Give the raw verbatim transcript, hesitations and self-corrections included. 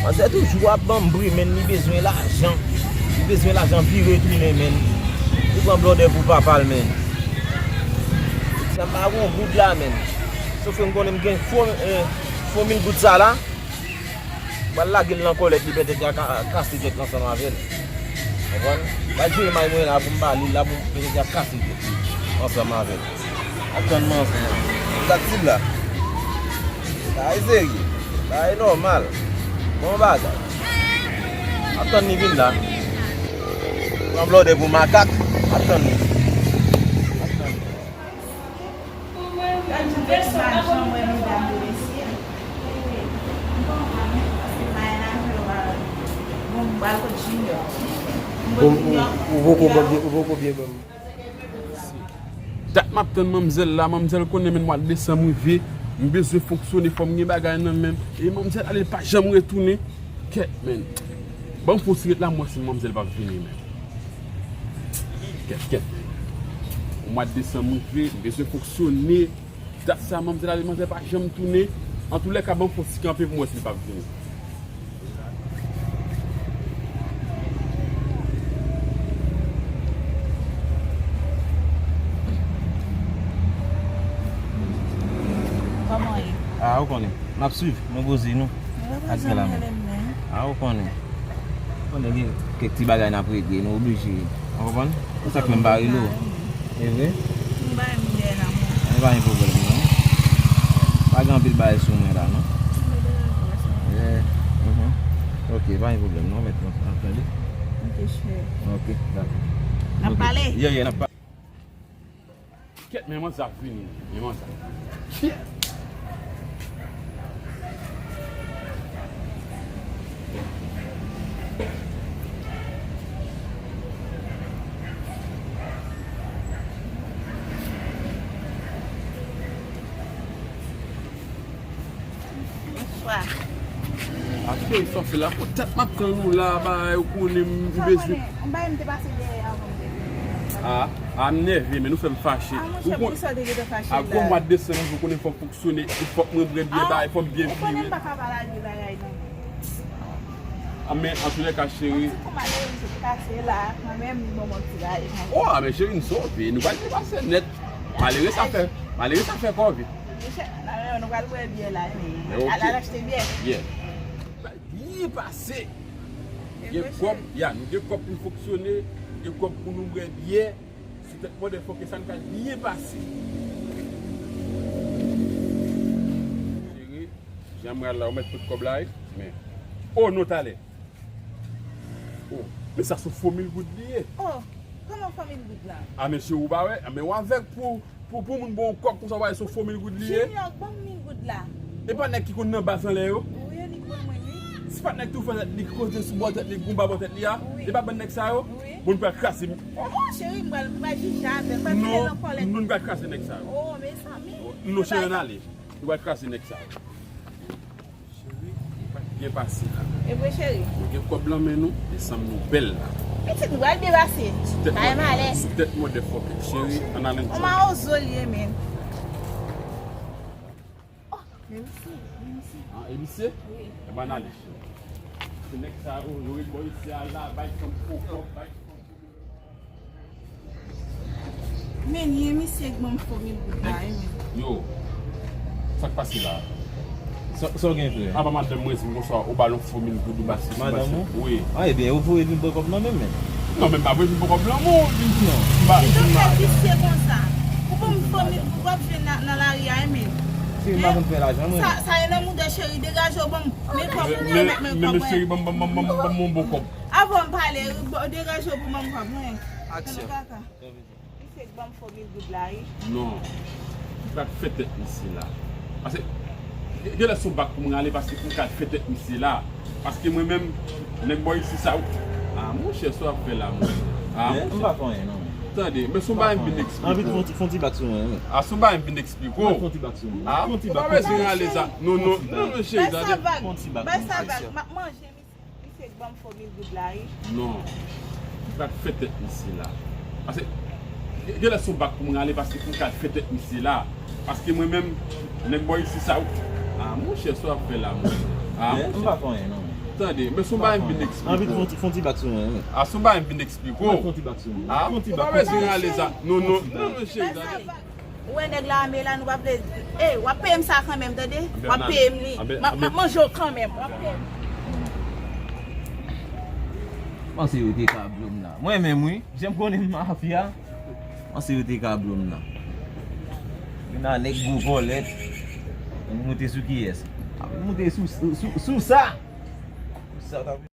Manzè toujou ap ban m bri, menn, li bezwen lajan. Li bezwen lajan vire tounen, menn. Li pran blòdè pou papa l, menn. Sa m pa gon goud la, menn. Sof ke m konnen m gen fo, eh, fo mil goud sa la. M pral lage l nan kòlèt li, petèt y a ka, kase tèt l ansanm avè l. Konprann? M pral jere may mwen la pou m ba li l la, pou petèt y a kase tèt li ansanm avè l. Ap tann manzè a. Sa k tib la? Bagay serye. Bagay nòmal. Bon bagay. Ap tann li vin la. Pran blòdè pou makak. Ap tann li. Ap tann li. Ou poko byen, ou poko byen ban m. Dat m ap tann manmzèl la, manmzèl konnen menm mwa desanm rive, m bezwen fonksyone, fò m gen bagay nan men m. E manmzèl ale, l pa janm retounen. Kèt, menn. Ban m fon ti ret la, m wè si manmzèl p ap vini, menn. Kèt, kèt, menn. Mwa desanm rive, m bezwen fonksyone. Dat sa, manmzèl ale, manzè pa janm tounen. Antoulèka, ban m fon ti kanpe pou m wè si l p ap vini. Kòman ye? Ah, ou konnen. N ap swiv. Nou poze nou. Ak gala men. Ah, ou konnen. Konnen gen kèk ti bagay n ap regle, nou oblije. Ou konprann? Se sa k fè m pa rele w. E vre? M bay m dèyè la, mwen. E pa gen pwoblèm, non. Pa gen anpil bagay sou mwen la, non. Yeah. Mhm. Ok, pa gen pwoblèm, non. Mèt, non. Ap tande? Ok, chè. Ok, dakò. N ap pale? Yeah, yeah, n ap pale. Kèt, men manzè ap vini, men manzè ap vini. Kèt! Bonswa. Achte sa w fè la, pou tèt m ap tann ou la, bagay ou konnen m bezwen. Ou bay m te pase dèyè avan m te vini. Ah, ah, m nève, men nou fè m fache. Ah, monchè, pou sa w te gentan fache la. Ak gwo mwa desanm, ou konnen fò m fonksyone, fòk mwen bwè byen, bagay, fò m byen vire. Ou konnen m pa ka pa lage bagay nan men. Ah, men, antoulèka, cheri. Yon ti kou malere m sot pase la, mwen menm, li ban m yon ti bagay. Oh, ah, men cheri, n sove, nou pral depase nèt. Malere sa fè, malere sa fè kò vit. Monchè, nou pral bwè byè la, men. Al, al achte byè. Byè. Byen pase. Gen kòb, ya, nou gen kòb pou n fonksyone, gen kòb pou nou bwè byè. Sou tèt mòdèl fòkè sa, n pral byen pase. Cheri, jan m pral la, ou mèt pot kòb la, wi. Men, oh, non, talè. Oh, men sa se fo mil goud li ye. Oh, kòman fo mil goud la? Ah, men cheri, ou pa wè? Ah, men ou avèg pou Pou, pou moun ba w kòb konsa, w pa wè se fo mil goud li ye? Junior, ban m mil goud la. E pa nèg ki konn nan baz anlè yo? Wi, li konn mwen, wi. Se pa nèg tou fè tèt li koze sou bò tèt li, gonba bò tèt li a? Wi. E pa bann nèg sa yo? Wi. Bon, nou pral kraze. Oh, cheri, m pral, m pral jije avè l, m pral mete l an kòlè. Non, nou pral kraze nèg sa yo. Oh, mezanmi. Non, cheri, ann ale. Nou pral kraze nèg sa yo. Cheri, li pa t byen pase la. E vre, cheri. Nou gen kòb lan men nou, e sanm nou bèl la. Pitit, nou pral byen pase. Sou tèt mòdèl, sou tèt mòdèl fòkè. Cheri, ann ale n jòj. On mawozo l ye, men. Oh, men misye, men misye. Ah, e misye? Wi. Enben, ann ale, cheri. Se nèg sa yo, yo ret bò isi a la, bay fanm fo kòb, bay fanm fo. Men, ye misye k ban m fo mil goud la, wi, men. Yo, sa k pase la? Sa, sa w gen, frè? Apa madanm mwen di m konsa, ou ba l yon fo mil goud, ou ba sesi, ou ba sesi. Madanm ou? Wi. Ah, ebyen, ou voye l vin pran kòb nan men m, men. Non, men m pa voye l vin pran kòb nan men w, li di non. Ki doktè visye konsa? Ou ban m fo mil goud, w ap jwenn nan, nan lari a, wi, men. Cheri, m pa konn fè lajan, mwen. Sa, sa e nan mouda cheri, degaje w, ban m, men kòb ou, men, men, men, men kòb mwen. Cheri, ban m, ban m, ban m, ban m, ban m yon bon kòb. Avan m pale, degaje w pou ban m kòb mwen. Aksyon. Misye k ban m fo mil goud la, wi. Non. M pral fè tèt misye la. Paske, gen lè se yon bak pou m rale, paske pou m ka fè tèt misye la. Paske mwen menm, nèg bò isi sa, ah, monchè, sa w ap fè la, monchè. Ah, monchè. M pa fè anyen, non. Tande, men se yon bagay m vin eksplike w. Anvi fè yon ti, fè yon ti bak sou mwen, wi. Ah, se yon bagay m vin eksplike w. Fè yon ti bak sou mwen. Ah, ou pa bezwen rale sa. Non, non, non, non, cheri, tande. Bay sa vag. Bay sa vag. M ap manje. Misye k ban m fo mil goud la, wi. Non. M pral fè tèt misye la. Paske, gen lè se yon bak pou m rale, paske pou m ka fè tèt misye la. Paske mwen menm, nèg bò isi sa, ah, monchè, sa w ap fè la, monchè. Ah, monchè. M pa fè anyen, non. Tande, men se yon bagay m vin eksplike w. Anvi fon ti, fon ti bak sou mwen, wi. A, se yon bagay m vin eksplike w. Fon ti bak sou mwen. A, ou pa bezwen rale zam. Non, non, non, non, cheri, tande. Ou wè nèg la ame la, nou pa vle. Ey, w ap peye m sa kanmenm, tande? W ap peye m li. M ap, m ap manje w kanmenm. W ap peye m. Panse yo te ka blow m la. Mwen menm, wi. Jan m konnen mafya. Panse yo te ka blow m la. Vin a nèg gwo vòlè. Vin moute sou kiyès? Ap moute sou, sou, sou, sou sa. Sou sa, ta